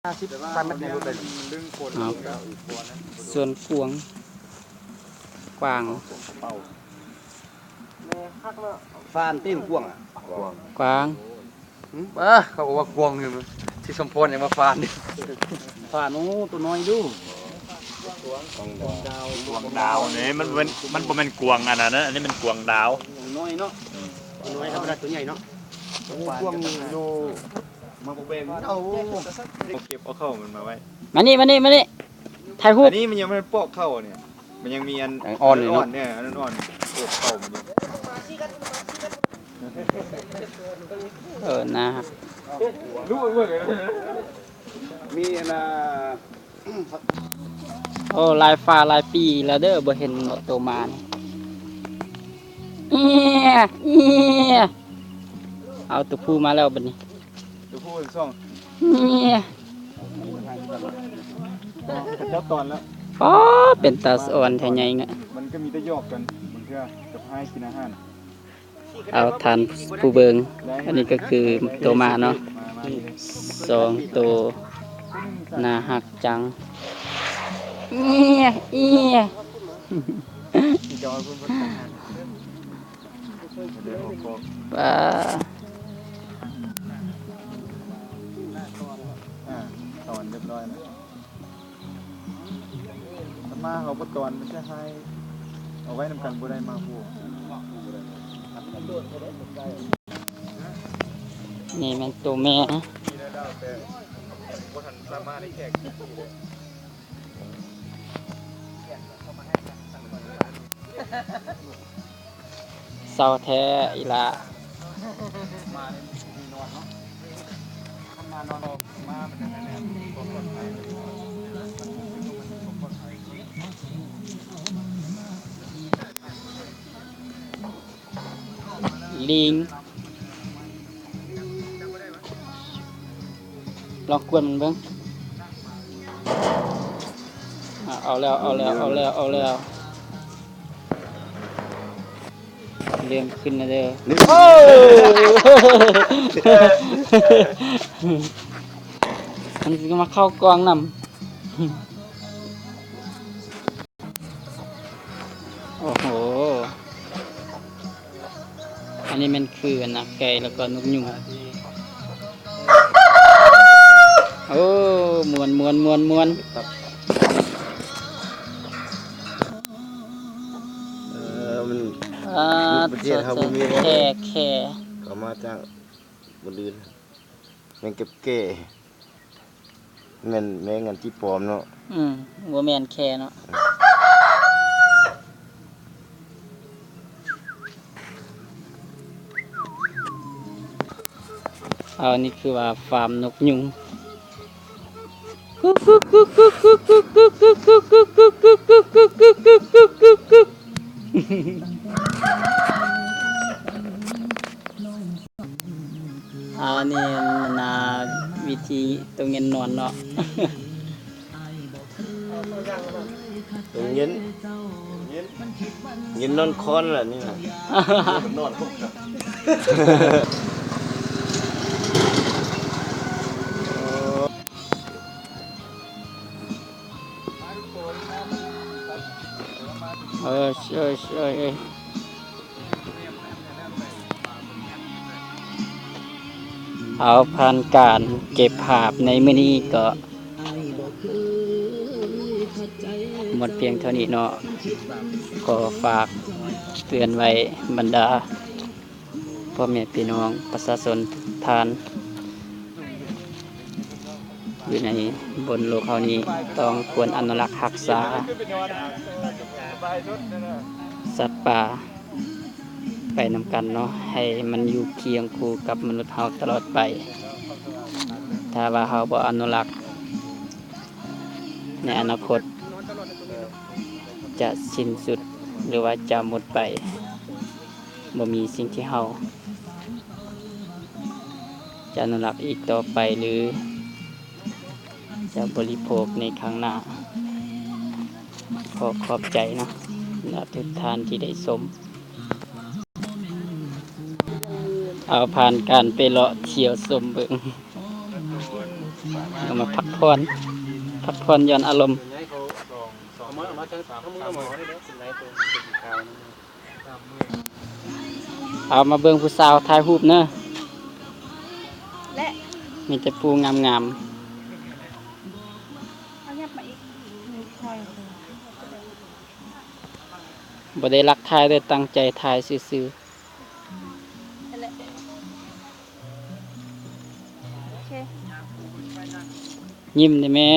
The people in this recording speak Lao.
ຫ້າສິບ ສາມເມັດ ໃນລົດໄດ້. ອ້າວ ສວນກວາງ ກວາງ ຟານເຕັມກວ້າງອະ ກວ້າງ ກວ້າງ. ຫຶ? ປ້າ ເຂົາບອກວ່າກວາງຢູ່ ທີ່ສົມພອນຍັງວ່າຟານຢູ່. ຟານ ໂອ້ ໂຕນ້ອຍຢູ່. ກວາງດາວນີ້ ມັນເປັນ ມັນບໍ່ແມ່ນກວາງອັນນັ້ນນະ ອັນນີ້ແມ່ນກວາງດາວ ກວາງນ້ອຍເນາະ. ອືມ ກວາງນ້ອຍທຳມະດາ ໂຕໃຫຍ່ເນາະ. ກວາງຢູ່ ມາບໍ່ແບ່ງເອົາ ເອົາເກັບເອົາເຂົ້າມັນມາໄວ້. ມານີ້ ມານີ້ ມານີ້ ຖ່າຍຮູບ. ອັນນີ້ມັນຍັງບໍ່ທັນປອກເຂົ້ານີ້. ມັນຍັງມີອັນ ອັນອ່ອນຢູ່ເນາະ ອັນອ່ອນເນຍ ອັນອ່ອນ ໂອ້ ເຂົ້າມັນຢູ່. ເອີ ນະ ມີອັນນ່າ ໂອ້ ຫຼາຍຟ້າຫຼາຍປີແລ້ວເດີ ບໍ່ເຫັນໂຕມານີ້. ເອີ ເອີ ເອົາ ໂຕຜູ້ມາແລ້ວບັດນີ້. ຕົວຜູ້ທັງສອງ ເອີ ເຂົາເຈົ້າຕອນແລ້ວ. ອໍ ເປັນຕາສະອອນແທ້ໃຫຍ່ງະ ມັນກໍມີແຕ່ຫຍອກກັນ ບາງເທື່ອກໍພາໃຫ້ກິນອາຫານ. ເອົາ ທ່ານຜູ້ເບິ່ງ ອັນນີ້ກໍຄືໂຕມາເນາະ ສອງໂຕ ໜ້າຮັກຈັງ. ເອີ ເອີ ເດີ ຫົກ ຫົກ ປ້າ ອ່າ ຕອນຮຽບຮ້ອຍແລ້ວ. ມາເຮົາບໍ່ຕອນ ມັນຈະຮ້າຍ ເອົາໄວ້ນຳກັນບໍ່ໄດ້ ມາຜູ້. ນີ້ແມ່ນໂຕແມ່ນະ. ເສົ້າແທ້ອີ່ຫຼ້າ. ລີງ ລອງກວນມັນເບິ່ງ. ອາ ເອົາແລ້ວ ເອົາແລ້ວ ເອົາແລ້ວ ເອົາແລ້ວ. ເລີ່ມຂຶ້ນແລ້ວເດີ. ໂອ້ ມັນຊິມາເຂົ້າກ່ອງນຳ. ໂອ້ໂຫ ອັນນີ້ແມ່ນຄືອັນນະ ໄກ່ ແລ້ວກໍນົກຍຸງ. ໂອ້ ມ່ວນ ມ່ວນ ມ່ວນ ມ່ວນ. ເອີ ມັນ ປາດ ຢູ່ປະເທດເຮົາບໍ່ມີແລ້ວ ແຄ່ ແຄ່ ເຂົາມາຈາກບ່ອນອື່ນ. ແມງເກັບແກ້ ແມ່ນແມງອັນທີ່ປອມເນາະ. ອືມ ບໍ່ແມ່ນແຄ່ເນາະ. ເອົາ ນີ້ຄືວ່າຟາມນົກຍຸງ. ອາ ນີ້ນະ ວິທີໂຕເງິນນອນເນາະ. ໂຕເງິນ ເງິນນອນຄອນລະນີ້ນະ. ນອນຄົບກັນ. ເອີ ເອີ ເອີ ເອີ. ເອົາ ຜ່ານການເກັບພາບໃນມື້ນີ້ກໍໝົດພຽງເທົ່ານີ້ເນາະ. ຂໍຝາກເຕືອນໄວ້ບັນດາພໍ່ແມ່ພີ່ນ້ອງປະຊາຊົນທຸກທ່ານ ຢູ່ໃນບົນໂລກເຮົານີ້ ຕ້ອງຄວນອະນຸລັກຮັກສາສັດປ່າ ໄປນຳກັນເນາະ ໃຫ້ມັນຢູ່ຄຽງຄູ່ກັບມະນຸດເຮົາຕະຫຼອດໄປ. ຖ້າວ່າເຮົາບໍ່ອະນຸລັກ ໃນອະນາຄົດຈະສິ້ນສຸດ ຫຼືວ່າຈະໝົດໄປ, ບໍ່ມີສິ່ງທີ່ເຮົາຈະອະນຸລັກອີກຕໍ່ໄປ ຫຼື ຈະບໍລິໂພກໃນຄັ້ງໜ້າ. ຂໍຂອບໃຈເນາະ ສຳລັບທຸກທ່ານທີ່ໄດ້ຊົມ. ເອົາ ຜ່ານການໄປເລາະທ່ຽວຊົມເບິ່ງ ໂອ ມາພັກຜ່ອນ ພັກຜ່ອນຢ່ອນອາລົມ. ເອົາມາເບິ່ງຜູ້ສາວຖ່າຍຮູບເນີ ແລະ ມີແຕ່ຜູ້ງາມໆ. ບໍ່ໄດ້ລັກຖ່າຍເດີ ຕັ້ງໃຈຖ່າຍຊື່ໆ. ໂອເຄ ຍິ້ມແດ່ແມ່.